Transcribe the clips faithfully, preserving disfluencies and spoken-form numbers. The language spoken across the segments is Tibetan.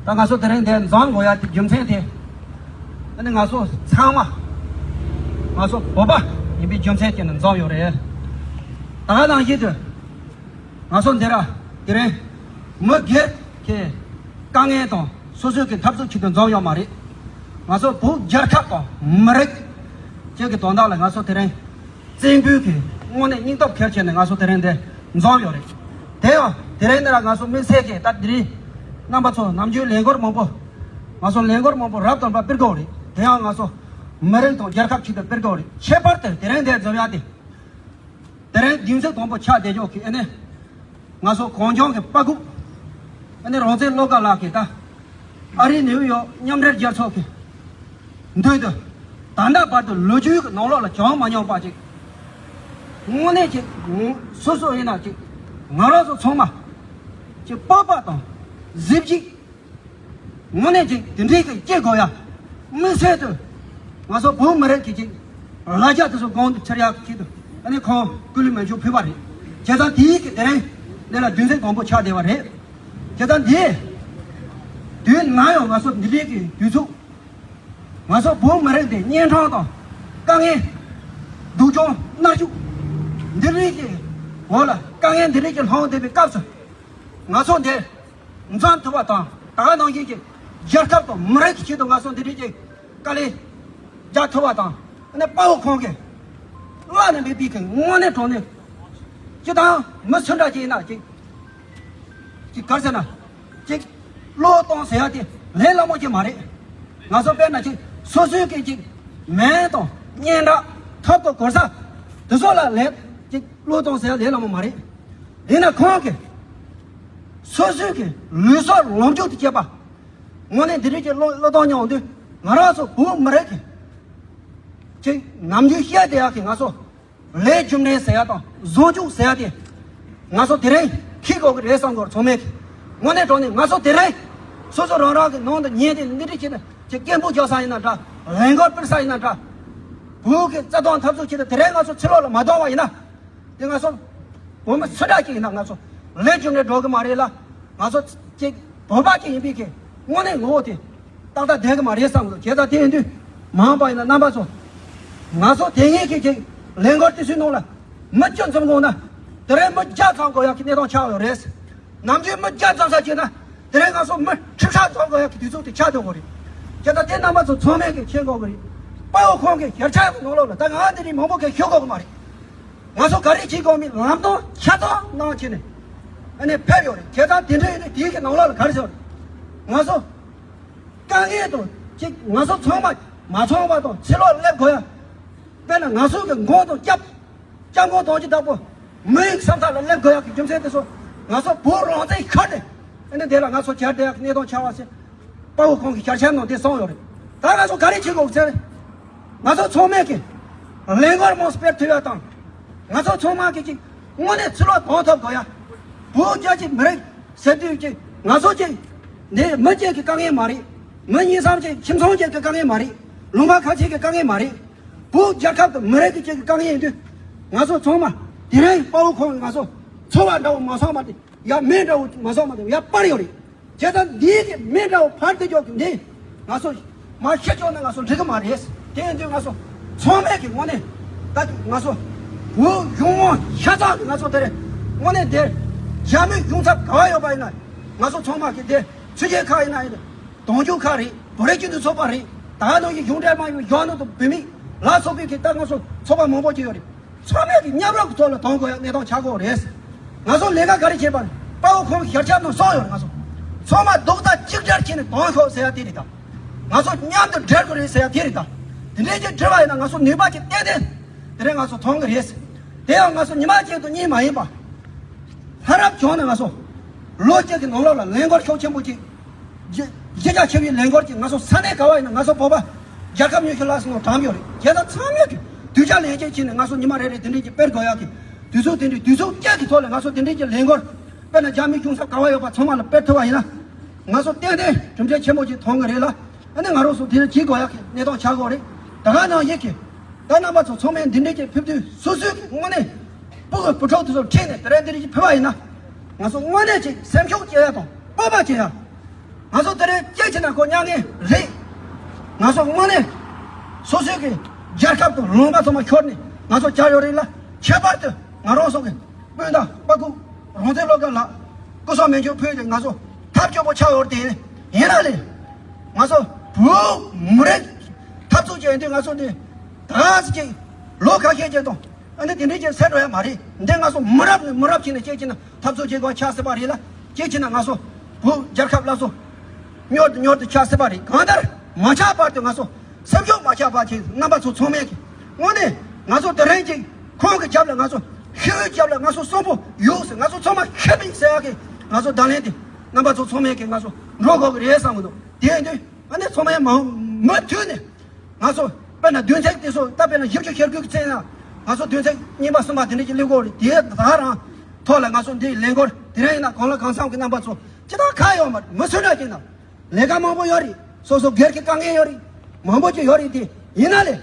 ད་ང་ཚོ་དེ་རིང་འདིར་འཛོམས་དགོས་ཡ་དེ་རྒྱུ་མཚན་དེ། ཨ་ནི་ང་ཚོ་ཚང་མ་ང་ཚོ་བོད་པ་ཡིན་པའི་རྒྱུ་མཚན་དེ་ནས་འཛོམས་ཡོད་རེད། ད་ག་ནང་བཞིན་དུ་ང་ཚོ་འདི་ར་དེ་རིང་མི་སྒེར་གྱི་དཀའ་ངལ་དང་སོ་སོའི་གི་འཐབ་རྩོད་ཆེད་དུ་འཛོམས་ཡོད་མ་རེད། ང་ཚོ་བོད་རྒྱལ་ཁབ་དང་མི་རིགས་བཅས་ཀྱི་དོན་དག་ལ་ང་ཚོ་དེ་རིང་བཙན་པོའི་གི་དངོས་གནས་སྙིང་སྟོབས་འཁྱེར་བྱས་ནས་ང་ཚོ་དེ་རིང་འདིར་འཛོམས་ཡོད་རེད། དེ་ཡང་དེ་རིང་འདི་ལ་ང་ཚོ་དམིགས་བསལ་གྱི་ད་དེ་རིང་རྣམ་པ་ཚོ་ནམ་རྒྱུན་ལས་འགུལ་མང་པོ། ང་ཚོ་ལས་འགུལ་མང་པོ་རབ་དང་རིམ་པ་སྤེལ་གྱི་ཡོད་རེད། དེ་ཡང་ང་ཚོ་མི་རིགས་དང་རྒྱལ་ཁབ་ཆེད་དུ་སྤེལ་གྱི་ཡོད་རེད། ཁྱད་པར་དུ་དེ་རིང་འདིར་འཛོམས་ཡ་དེ། དེ་རིང་བདུན་ཚིགས་དང་པོ་ཆགས་བསྡད་ཆོག་གི་ཨ་ནི། ང་ཚོ་གངས་ལྗོངས་ཀྱི་དཔའ་རྒོད། ཨ་ནི་རང་བཙན་བློ་དགའ་ལགས་ཀྱིས་ད། ཨ་རིའི་ནེའུ་ཡོག་མཉམ་འབྲེལ་རྒྱལ་ཚོགས་ཀྱི་མདུན་དུ། ད་ལྟ་བར་དུ་ལོ་རྒྱུས་ཀྱི་ནང་ལོགས་ལ་བྱུང་མ་མྱོང་པ་ཅིག་དངོས་གནས་ཅིག་སོ་སོ་ཡིན་ན་ཅིག་ང་རང་ཚོ་ཚང་མ། ཅིག་སྤོབས་པ་དང་གཟི་བརྗིད། དངོས་གནས་ཅིག་དེ་འདྲའི་གི་སྐྱེ་དགོས་ཡ། དམིགས་བསལ་དུ། ང་ཚོ་བོད་མི་རིགས་ཀྱི་ཅིག་ལ་རྒྱ་དེ་ཚོ་གོང་དུ་འཕེལ་ཡག་གི་ཆེད་དུ་ཨ་ནི་ཁོང་སྐུ་ལུས་མེ་མཆོད་ཕུལ་བ་རེད། བྱས་ཙང་དེའི་གི་དེ་རིང་འདི་ལ་བདུན་ཚིགས་དང་པོ་ཆགས་བསྡད་པ་རེད། བྱས་ཙང་འདི་དུས་ནམ་ཡང་ང་ཚོ་འདི་འདྲའི་གི་དུས་ཚོད། ང་ཚོ་བོད་མི་རིགས་འདི་གཉན་འཕྲང་དང་དཀའ་ངལ། སྡུག་སྦྱོང་མནར་གཅོད། འདི་རིགས་ཀྱི་འོག་ལ་དཀའ་ངལ་འདི་རིགས་ཀྱི་ལྷོང་བསྡད་པའི་སྐབས་སུ། ང་ཚོ་འདི་འཛོམས་ཐུབ་པ་དང་ད་ག་ནང་བཞིན་གྱི་རྒྱལ་ཁབ་དང་མི་རིགས་ཀྱི་ཆེད་དུ་ང་ཚོ་འདི་རིགས་ཀྱི་དཀའ་ལས་རྒྱག་ཐུབ་པ་དང་ཨ་ནི་དཔའ་བོ་ཁོང་གིས་བླ་ན་མེད་པའི་གི་དངོས་གནས་དྲང་གནས་སྤྱི་དང་མི་སུ་འདྲ་ཅིག་ཡིན་ན་ཅིག་ཅིག་ག་རེ་ཟེར་ན། ཅིག་བློས་གཏོང་ཟེར་ཡ་དེ་ལས་སླ་མོ་ཅིག་མ་རེད། ང་ཚོ་དཔེར་ན་ཅིག་སོ་སོའི་གི་ཅིག་མིང་དང་སྙན་གྲགས་ཐོབ་ཐང་གོ་ས་དེ་ཚོ་ལ་ལས་ཅིག་བློས་གཏོང་ཟེར་ཡ་ལས་སླ་མོ་མ་རེད། ཡིན་ན་ཁོང་གིས་སོ་སོའི་གི་ལུས་སྲོག་ལོངས་སྤྱོད་དུ་བྱས་པ། དངོས་གནས་འདི་རིགས་ཀྱི་བློས་བློས་གཏོང་མྱོང་དུས་ང་རང་ཚོ་བོད་མི་རིགས་ཀྱི་ཅིག་ནམ་རྒྱུན་བཤད་བསྡད་ཡག་གི་ང་ཚོ། ལས་རྒྱུ་འབྲས་ཟེར་ཡ་དང་བཟང་སྤྱོད་ཟེར་ཡ་དེ། ང་ཚོ་དེ་རིང་ཤེས་དགོས་ཀྱི་རེད་བསམ་གྱི་ཡོད་རེད་ཚང་མས། དངོས་གནས་དྲང་གནས་ང་ཚོ་དེ་རིང་སོ་སོ་རང་རང་གི་ནང་དུ་ཉལ་ཏེ་འདི་འདྲ་བྱས་ནས་ཅིག་སྐད་འབོད་རྒྱག་ས་ཡིན་ན་འདྲ། ལས་འགུལ་སྤེལ་ས་ཡིན་ན་འདྲ། བོད་ཀྱི་རྩ་དོན་འཐབ་རྩོད་བྱས་ཏེ་དེ་རིང་ང་ཚོ་ཕྱི་ལོགས་ལ་མ་བཏང་བ་ཡིན་ན། དེ་ང་ཚོ་བོད་མི་སུ་འདྲ་ཅིག་ཡིན་ན་ང་ཚོ་ལས་རྒྱུ་འབྲས་འགྲོ་གི་མ་རེད་ལ། ང་ཚོ་ཅིག་བོད་པ་ཅིག་ཡིན་པའི་གི་དངོས་གནས་ངོ་བོ་དེ་ཏག་ཏག་བསྡད་གི་མ་རེད་བསམ་གི་འདུག་བྱས་ཙང་དེ་ཡིན་དུས་མ་འོངས་པ་ཡིན་ན་རྣམ་པ་ཚོ། ང་ཚོ་དེ་སྔའི་གི་ཅིག་ལས་འགུལ་དེ་ཚོའི་ནང་ལ་མི་བཅུ་འཛོམས་དགོས་ན། དེ་རིང་མི་བརྒྱ་འཛོམས་དགོས་ཡག་གི་གནས་སྟངས་ཆགས་ཡོད་རེད། ནམ་རྒྱུན་མི་བརྒྱ་འཛོམས་ས་བྱས་ན་དེ་རིང་ང་ཚོ་མི་ཁྲི་ཕྲག་འཛོམས་དགོས་ཡག་གི་དུས་ཚོད་དེ་ཆགས་སྡོད་དགོས་རེད། བྱས་ཙང་དེ་རྣམ་པ་ཚོ་ཚང་མས་གི་ཤེས་དགོས་གི་རེད། དཔའ་བོ་ཁོང་གི་ཞལ་ཆད་ཀྱི་ནང་ལོགས་ལ་ད་ང་འདི་རིང་མང་པོ་གི་ཤོད་དགོས་གི་མ་རེད། ང་ཚོ་ག་རེ་བྱེད་དགོས་མིན་ལམ་སྟོན་ཆ་ཚང་གནང་བྱས་ནས་ཨ་ནི་ཕེབས་ཡོད་རེད། བྱས་ཙང་དེ་འདྲ་ཡིན་དུས་དེའི་གི་ནང་ལོགས་ལ་ག་རེ་ཟེར་བ་རེད། ང་ཚོ་དཀའ་ངལ་དང་ཅིག་ང་ཚོ་ཚང་མ་མ་ཚང་བ་དང་ཕྱི་ལོགས་སླེབས་དགོས་ཡ། དཔེར་ན་ང་ཚོ་གི་མགོ་དང་སྐྱབས་སྐྱབས་མགོན་དོན་གྱི་བདག་པོ་མི་ཡི་སེམས་ཐག་ལ་སླེབས་དགོས་ཡ་གི་རྒྱུ་མཚན་དེ་ཚོ་ང་ཚོ་བོད་རང་བཙན་ཤོར་ཏེ་ཨ་ནི་དེ་ལ་ང་ཚོ་གྱར་བསྡད་ཡ་གི་གནས་སྟངས་ཆགས་པ་ཟེར། དཔའ་བོ་ཁོང་གིས་ཞལ་ཆད་ནང་དེ་གསུངས་ཡོད་རེད། ད་ང་ཚོ་ག་རེ་བྱེད་དགོས་ཟེར། ང་ཚོ་ཚང་མས་ཀྱི་ལས་འགུལ་མང་སྤེལ་ཐུབ་ཡ་དང་། ང་ཚོ་ཚང་མ་གི་ཅིག་དངོས་གནས་ཕྱི་ལོགས་གཏོང་ཐུབ་དགོས་ཡ། བོད་རྒྱ་ཅིག་མི་རིགས་ཟེར་དུས་ཅིག་ང་ཚོ་ཅིག་འདི་མི་གཅིག་གི་དཀའ་ངལ་མ་རེད། མི་གཉིས་གསུམ་ཅིག་ཁྱིམ་ཚང་ཅིག་གི་དཀའ་ངལ་མ་རེད། ལུང་པ་ཁ་ཤས་ཀྱི་དཀའ་ངལ་མ་རེད། བོད་རྒྱལ་ཁབ་དང་མི་རིགས་ཀྱི་ཅིག་གི་དཀའ་ངལ་ཡིན་དུས། ང་ཚོ་ཚང་མ་དེ་རིང་དཔའ་བོ་ཁོང་གིས་ང་ཚོ་ཚོར་བ་འདྲ་བོ་མ་སོང་བ་དེ་ཡ་མེ་འདྲ་བོ་མ་སོང་བ་དེ་ཡ་སྤར་ཡོད་རེད། བྱས་ཙང་འདིའི་གི་མེ་འདྲ་བོ་ཕར་དེ་ཅོག་གི་འདི་ང་ཚོ་མ་ཤི་ཆོག་ན་ང་ཚོ་འགྲིག་གི་མ་རེད། དེ་ཡིན་དུས་ང་ཚོ་ཚང་མས་ཀྱི་དངོས་གནས་ད་ང་ཚོ་བོད་གཞུང་མང་ཤ་ཚ་གི་ང་ཚོ་དེ་རེད། དངོས་གནས་དེ་རྒྱ་མི་གཞུང་ཚབ་ག་བ་ཡོད་པ་ཡིན་ན་ང་ཚོ་ཚང་མ་གི་དེ་ཕྱི་རྒྱལ་ཁག་ཡིན་ན་ཡིན་དང་ཆོས་ཁག་རེད། བོད་རིགས་སྤྱི་མཐུན་ཚོགས་པ་རེད། ད་ནང་གི་གཞུང་འབྲེལ་མ་ཡིན་པའི་གཞུང་ནང་དུ་བོད་མི་ལ་སོགས་པའི་གི་ད་ང་ཚོ་ཚོགས་པ་མང་པོ་ཅིག་ཡོད་རེད། ཚང་མས་ཀྱི་མཉམ་རུབ་ཀྱི་ཐོག་ལ་གཏོང་དགོས་ཡ་གནས་སྟངས་ཆགས་ཀྱི་ཡོད་རེད། ང་ཚོ་ལས་ཀ་ག་རེ་བྱེད་པ་རེད། དཔའ་བོ་ཁོང་གི་ཞལ་ཆད་ནང་གསུངས་ཡོད་རེད། ང་ཚོ་ཚང་མ་རྡོག་རྩ་གཅིག་སྒྲིལ་བྱས་ནས་གཏོང་ཤོག་ཟེར་ཡ་དེ་རེད་ད། ང་ཚོ་མཉམ་དུ་སྒྲིལ་དགོས་རེད་ཟེར་ཡ་དེ་རེད་ད། དེ་འདྲའི་ཅིག་སྒྲིལ་བ་ཡིན་ན་ང་ཚོ་ནུས་པ་ཅིག་ཏན་ཏན་དེ་རིང་ང་ཚོ་ཐོན་གི་རེད། དེ་ཡང་ང་ཚོ་ཉི་མ་གཅིག་དང་གཉིས་མ་ཡིན་པ། ལྷ་རབ་བྱུང་ནས་ང་ཚོ་ལོ་གཅིག་གི་ནང་ལོགས་ལ་ལས་འགུལ་ཤུགས་ཆེན་པོ་ཅིག་གཞི་གཞི་རྒྱ་ཆེ་བའི་ལས་འགུལ་གྱིས་ང་ཚོ་ས་གནས་ག་བ་ཡིན་ན་ང་ཚོ་བོད་པ་རྒྱལ་ཁབ་ཉི་ཤུ་ལྷག་ཙམ་ནང་བགྲངས་ཡོད་རེད། བྱས་ཙང་ཚང་མས་ཀྱི་དུས་ཆ་ལེན་བྱེད་ཀྱིས་ནས་ང་ཚོ་ཉི་མ་རེ་རེ་དེ་འདྲས་ཀྱི་སྤེལ་དགོས་ཡག་གི་དུས་ཚོད་དེ་འདྲས་དུས་ཚོད་བསྐྱལ་གྱི་ཐོག་ལ་ང་ཚོ་དེ་འདྲས་ཀྱི་ལས་འགུལ་དཔེར་ན་རྒྱ་མི་གཞུང་ཚབ་ག་བ་ཡོད་པ་ཚང་མ་ལ་སྤེལ་ཐུབ་པ་ཡིན་ན་ང་ཚོ་ཏན་ཏན་གྲུབ་འབྲས་ཆེན་པོ་ཅིག་ཐོན་གི་རེད་ལ། ཨ་ནི་ང་རང་ཚོ་དེ་ལ་བྱེད་དགོས་ཡག་གི་གནས་སྟངས་ཆགས་དགོས་རེད། ད་ག་ནང་བཞིན་གྱི་ད་རྣམ་པ་ཚོ་ཚང་མས་འདི་འདྲས་ཀྱི་ཕེབས་དུས་སོ་སོའི་གི་དངོས་གནས་སྤུ་གུ་བུ་ཕྲུག་དེ་ཚོ་ཁྲིད་ནས་དེ་རིང་འདི་འདྲས་ཀྱི་ཕེབས་པ་ཡིན་ན་ང་ཚོ་དངོས་གནས་ཅིག་སེམས་ཤུགས་སྐྱེ་ཡག་དང་སྤོབས་པ་སྐྱེ་ཡག་ང་ཚོ་དེ་རིང་སྐྱེས་ཕྱིན་ན་ཁོ་མྱ་ངན་རེད། ང་ཚོ་དངོས་གནས་སོ་སོའི་གི་རྒྱལ་ཁབ་དང་ལུང་པ་ཚང་མ་ཤོར་ནས་ང་ཚོ་བཅར་ཡོད་རེད་ལ། ཁྱད་པར་དུ་ང་རང་ཚོ་གི་སྤུན་ཟླ་དཔའ་ཁུག་རང་བཙན་སློབ་གྲྭ་ལགས་སྐུ་སྲོག་མེ་མཆོད་ཕུལ་ཏེ་ང་ཚོ་ཐབས་སྐྱོ་པོ་ཆགས་ཡོད་དེ། ཡིན་ན་ལས་ང་ཚོ་བོད་མི་རིགས་འཐབ་རྩོད་བྱས་དུས་ང་ཚོ་འདི་ད་ཅིག་ལོ་ཁ་ཤས་ཅིག་དང་ཨ་ནི་དེ་འདྲའི་ཅིག་སེལ་འགྲོ་ཡ་མ་རེད། འདི་ང་ཚོ་མི་རབས་ནས་མི་རབས་ཅིག་ནས་སྐྱེས་ཕྱིན་ན་འཐབ་རྩོད་བྱེད་དགོས་ཆགས་སྲིད་པ་རེད་ལ། སྐྱེས་ཕྱིན་ན་ང་ཚོ་བོད་རྒྱལ་ཁབ་སླར་གསོ་མྱུར་དུ་མྱུར་དུ་ཆགས་སྲིད་པ་རེད། གང་ལྟར་མ་ཆགས་བར་དུ་ང་ཚོ་སེམས་ཤུགས་མ་ཆག་པ་ཅིག་རྣམ་པ་ཚོ་ཚང་མས་ཀྱི་དངོས་གནས་ང་ཚོ་དེ་རིང་ཅིག་ཁོང་གི་རྒྱབ་ལ་ང་ཚོ་ཤི་བོའི་རྒྱབ་ལ་ང་ཚོ་གསོན་པོ་ཡོད་ཟེར། ང་ཚོ་ཚང་མ་ཤི་པིན་ཟེར་ཡག་གི་ང་ཚོ་བརྡ་ལན་དེ་རྣམ་པ་ཚོ་ཚང་མས་ཀྱི་ང་ཚོ་འགྲོ་དགོས་ཀྱི་རེད་བསམ་གི་འདུག་དེ་ཡིན་དུས་ཨ་ནི་ཚང་མས་མ་མུ་མཐུད་ནས་ང་ཚོ་དཔེར་ན་བདུན་ཚིགས་དེ་ཚོ་ད་དཔེར་ན་བཞི་བཅུ་ཞེ་དགུ་གི་ཚེ་ན་ང་ཚོ་བདུན་ཚིགས་གཉིས་པ་གསུམ་པ་དེ་འདྲ་ཅིག་སླེབས་དགོས་རེད། དེ་ད་རང་ཐོག་ལ་ང་ཚོ་འདི་ལས་འགུལ་དེ་རིང་ཡིན་ན་གང་ལ་གང་འཚམ་གྱི་རྣམ་པ་ཚོ་ཅི་ལྟར་ཁ་ཡོད་མ་རེད། མུ་མཐུད་ན་ཅིག་ན། ལས་ཀ་མང་པོ་ཡོད་རེད། སོ་སོ་སྒེར་གྱི་དཀའ་ངལ་ཡོད་རེད། མང་པོ་ཅིག་ཡོད་རེད་དེ། ཡིན་ན་ལས་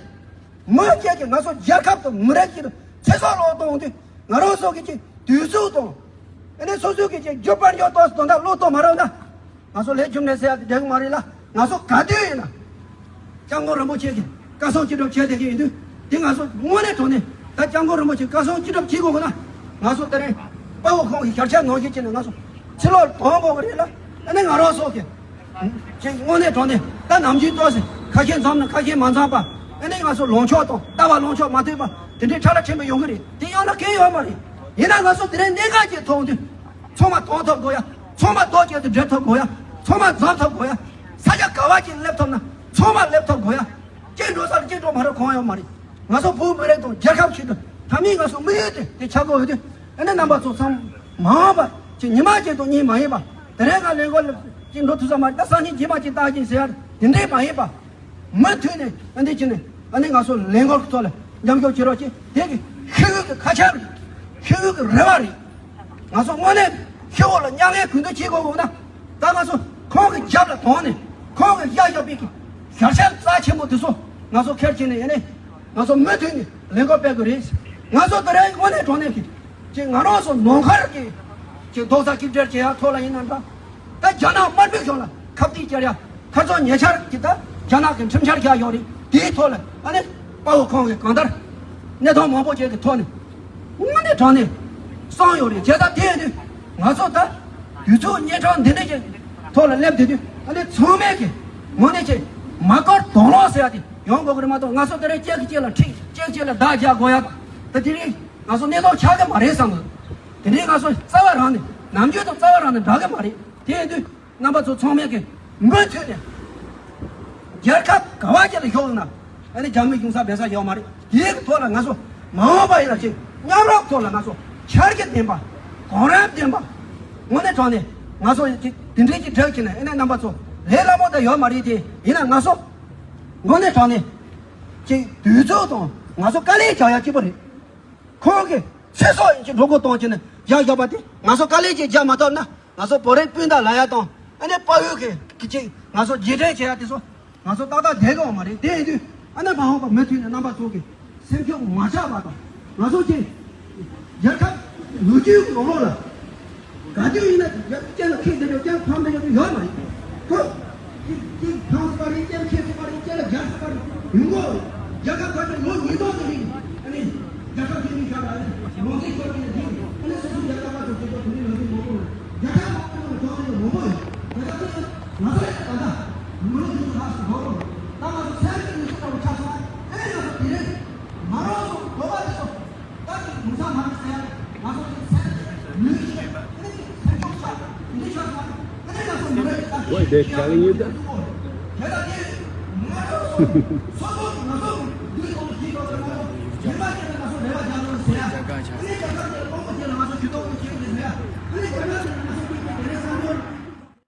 མི་སྒེར་གྱི་ང་ཚོ་རྒྱལ་ཁབ་དང་མི་རིགས་ཀྱི་ཚེ་སྲོག་བློས་གཏོང་དུས་ང་རང་ཚོ་གི་ཅིག་དུས་ཚོད་དང་ཨ་ནི་སོ་སོ་གི་ཅིག་རྒྱུ་པར་འཇོག་ཏོག་དོན་དག་བློས་གཏོང་མ་རོགས་ན་ང་ཚོ་ལས་རྒྱུ་ནས་ཟེར་ཡ་དེ་འགྲིག་གི་མ་རེད་ལ། ང་ཚོ་ག་དུས་ཡིན་ན་སྐྱབས་མགོན་རིན་པོ་ཆེ་གི་བཀའ་གསུང་ཅི་སྒྲུབ་བྱས་བསྡད་ཀྱི་ཡིན་དུས། དེ་ང་ཚོ་དངོས་གནས་དྲང་གནས་ད་སྐྱབས་མགོན་རིན་པོ་ཆེ་བཀའ་གསུང་ཅི་སྒྲུབ་བྱེད་དགོས་ན། ང་ཚོ་ད་རེས་དཔའ་བོ་ཁོང་གི་ཞལ་ཆད་ནང་བཞིན་བྱས་ནས་ང་ཚོ་ཕྱི་ལོགས་གཏོང་དགོས་ཀྱི་རེད་ལ། ཨ་ནི་ང་རང་ཚོ་གི་ཅིག་དངོས་གནས་དྲང་གནས་ད་ནམ་རྒྱུན་ཏོག་ཙམ་ཁ་ཞེ་མཚམས་ནས་ཁ་ཞེ་མ་མཚམས་པ། ཨ་ནི་ང་ཚོ་ལངས་ཕྱོགས་དང་ལྟ་བ་ལངས་ཕྱོགས་མ་མཐུན་པ་དེ་འདྲའི་ཁྲ་ལ་ཕྲན་བུ་ཡོང་གི་རེད། དེ་ཡོང་ན་གལ་ཡོད་མ་རེད། ཡིན་ན་ང་ཚོ་དེ་རིང་གནད་འགག་ཅིག་མཐོང་དུས་ཚང་མ་གཏོང་ཐུབ་དགོས་ཡ། ཚང་མ་རྡོག་གཅིག་ཏུ་སྒྲིལ་ཐུབ་དགོས་ཡ། ཚང་མ་འཛོམས་ཐུབ་དགོས་ཡ། ས་ཆ་ག་བ་ཅིག་སླེབས་ཐུབ་ན་ཚང་མ་སླེབས་ཐུབ་དགོས་ཡ། གཅིག་འགྲོ་ས་ལ་གཅིག་འགྲོ་མ་རེད། གང་ཡོད་མ་རེད། ང་ཚོ་བོད་མི་རིགས་དང་རྒྱལ་ཁབ་ཞིག་ཏུ་ད་མིན་ང་ཚོ་དམིགས་ཡུལ་དེ་དེ་ཆགས་དགོས་ཡོད་དུས། ཨ་ནི་རྣམ་པ་ཚོ་ཚང་མ་འོངས་པ་ཅིག་ཉི་མ་གཅིག་དང་གཉིས་མ་ཡིན་པ། དེ་རིང་ང་ལས་འགུལ་ཅིག་འགྲོ་ཐུབ་ས་མ་རེད། ད་སང་ཉིན་རྗེས་མ་ཅིག་བཏང་གི་ཟེར་ཡ་དེ་འདྲས་མ་ཡིན་པ། མུ་མཐུད་ནས་ཨ་ནི་ཅི་ནས་ཨ་ནི་ང་ཚོ་ལས་འགུལ་གྱི་ཐོག་ལ་མཉམ་ཞུགས་བྱེད་རོགས་གྱིས། དེ་གི་ཤེས་ཡོན་གྱི་ཁ་ཆར་རེད། ཤེས་ཡོན་གྱི་རེ་བ་རེད། ང་ཚོ་དངོས་གནས་ཤི་བོ་ལ་མྱ་ངན་གུས་འདུད་བྱེད་དགོས་དགོས་ན། ད་ང་ཚོ་ཁོང་གི་རྒྱབ་ལ་དོང་ནས་ཁོང་གི་གཡའ་བཞག་པའི་གི་ཞལ་ཆད་རྩ་ཆེན་པོ་དེ་ཚོ་ང་ཚོ་ཁྱེར་བྱས་ནས་ཨ་ནི་ང་ཚོ་མུ་མཐུད་ནས་ལས་འགུལ་སྤེལ་དགོས་རེད། ང་ཚོ་དེ་རིང་དངོས་གནས་དྲང་གནས་ཀྱི་ཅིག་ང་རང་ཚོ་ནང་ཁུལ་གྱི་ཅིག་རྡོག་རྩ་གཅིག་སྒྲིལ་བྱེད་ཡ་ཐོག་ལ་ཡིན་ན་འདྲ། ད་རྒྱ་ནག་དམར་པོའི་གཞུང་ལ་ཁ་གཏད་བཅར་ཡ་ཁ་རྩང་ཉེ་ཆར་གྱི་ད་རྒྱ་ནག་གི་ཁྲིམས་འཆར་བཞག་ཡོད་རེད། དེའི་ཐོག་ལ་ཨ་ནི་དཔའ་བོ་ཁོང་གིས་གང་ལྟར་གནས་སྟངས་མང་པོ་ཅིག་གི་ཐོག་ནས་དངོས་གནས་དྲང་གནས་གསང་ཡོད་རེད། བྱས་ཙང་དེ་ཡིན་དུས་ང་ཚོ་ད་དུས་ཚོད་གཉན་འཕྲང་འདི་འདྲ་ཅིག་ཐོག་ལ་སླེབས་བསྡད་དུས་ཨ་ནི་ཚང་མས་ཀྱི་དངོས་གནས་ཅིག་མ་དཀར་དོག་ལོག་ཟེར་ཡ་དེ་ཡོང་དགོས་ཀྱི་རེད་མ་གཏོགས། ང་ཚོ་དེ་རིང་གཅིག་གིས་གཅིག་ལ་འཁྲིག་གཅིག་གཅིག་ལ་བརྡ་རྒྱག་དགོས་ཡ་དང་ད་དེ་རིང་ང་ཚོ་གནས་སྟངས་ཆགས་ཀྱི་མ་རེད་བསམ་གི། དེ་འདྲའི་ང་ཚོ་རྩ་བ་རང་ནས་ནམ་རྒྱུན་དང་རྩ་བ་རང་ནས་འདྲ་གི་མ་རེད། དེ་ཡིན་དུས་རྣམ་པ་ཚོ་ཚང་མས་ཀྱི་མུ་མཐུད་ནས་རྒྱལ་ཁབ་ག་བ་ཅིག་ལ་ཞུགས་ན་ཨ་ནི་རྒྱ་མི་གཞུང་ས་འབད་ས་ཡོད་མ་རེད། དེའི་ཐོག་ལ་ང་ཚོ་མ་འོངས་པ་ཡིན་ན་ཅིག་མཉམ་རུབ་ཐོག་ལ་ང་ཚོ་འཆར་གཞི་ལྡན་པ་གོང་རིམ་ལྡན་པ་དངོས་གནས་དྲང་གནས་ང་ཚོ་ཅིག་དེ་འདྲའི་ཅིག་སྒྲིག་བྱས་ནས་ཨ་ནི་རྣམ་པ་ཚོ་ལས་སླ་མོ་དེ་ཡོད་མ་རེད། དེ་ཡིན་ན་ང་ཚོ་དངོས་གནས་དྲང་གནས་ཅིག་དུས་ཚོད་དང་ང་ཚོ་དཀའ་ལས་རྒྱག་ཡ་གཅིག་པ་རེད། ཁོང་གིས་ཚེ་སྲོག་ཡིན་གྱི་འགྲོ་སྒོ་གཏོང་གྱི་ནི་རྒྱག་བཞག་པ་དེ་ང་ཚོ་དཀའ་ལས་ཀྱིས་རྒྱག་མ་ཐུབ་ན་ང་ཚོ་བོད་རིགས་སྤུན་ཟླ་ལ་ཡ་དང་ཨ་ནི་དཔའ་བོའི་གི་གི་ཅིག་ང་ཚོ་རྗེས་དྲན་བྱེད་ཡ་དེ་ཚོ་ང་ཚོ་ཏག་ཏག་བསྡད་ཀྱི་ཡོད་མ་རེད། དེ་ཡིན་དུས་ཨ་ནི་མ་འོངས་པ་མུ་མཐུད་ནས་རྣམ་པ་ཚོ་གི་སེམས་ཤུགས་མ་ཆག་པ་དང་ང་ཚོ་ཅིག་རྒྱལ་ཁབ་ལོ་རྒྱུས་ཀྱི་ནང་ལོགས་ལ། ག་དུས་ཡིན་ན་སྐྱེ་ལ་ཁེ་དེ་ཡོད་ཀྱང་ཕམ་དེ་ཡོད་ཡོད་མ་རེད། ཁོ་ཅིག་ཅིག་ཕམ་སོང་བ་རེད། སྐྱེ་ལ་ཁེ་སོང་བ་རེད། སྐྱེ་ལ་རྒྱལ་སོང་བ་རེད། ཡོང་གོ་རྒྱལ་ཁབ་ཁ་ཅིག་ལོ་ཉིས་སྟོང་ཟེར་རེད། ཨ་ནི་རྒྱལ་ཁབ་ཁེ་མི་ཤ་ར་རེད། ལོ་ཟིག་ཤོར་གྱི་རེད། ཨ་ནི་སོ་སོ་རྒྱལ་ཁབ་པ་ཚོ་ཁེ་ཐོག་དེ་ནི་ལོ་ཟིག་མང་པོ་རེད། རྒྱལ་ཁབ་མང་པོ་ནང་ཐོག་ནི་མང་པོ་ཡོད། རྒྱལ་ཁབ་དེ་ང་ཚོ་ཡང་ད་ལྟ་མི་ལོ་ཉི་ཤུ་ལྷག་ཙམ་འགོར་རོགས། ད་ང་ཚོ་ཚན་རིག་ནི་ཚོ་ལྟ་བུ་ཆགས་སོང་། ཨ་ནི་ང་ཚོ་དེ་རིང་མ་རོགས་སོང་གོ་བ་དེ་ཚོ། ད་ཅིག་གུང་ས་མ་རེད་ཟེར་ཡ། ང་ཚོ་ཅིག་སེམས་ནུས་ཤེས་ཨ་ནི་ཅིག་སེམས་ཆུང་ས་འདི་ཆགས་སོང་། ཨ་ནི་ང་ཚོ་མི་རིགས་ད་What they telling you that? དེ་ད་དེ་ང་ཚོ་སོ་སོ་ང་ཚོ་འདི་ཚོ་ཞིག་ཡོད་ཟེར་ན་ཡིན་པ་ཅིག་ང་ཚོ་རེ་བ་རྒྱག་དགོས་ཟེར་ཡ། ཨ་ནི་རྒྱལ་ཁབ་དེ་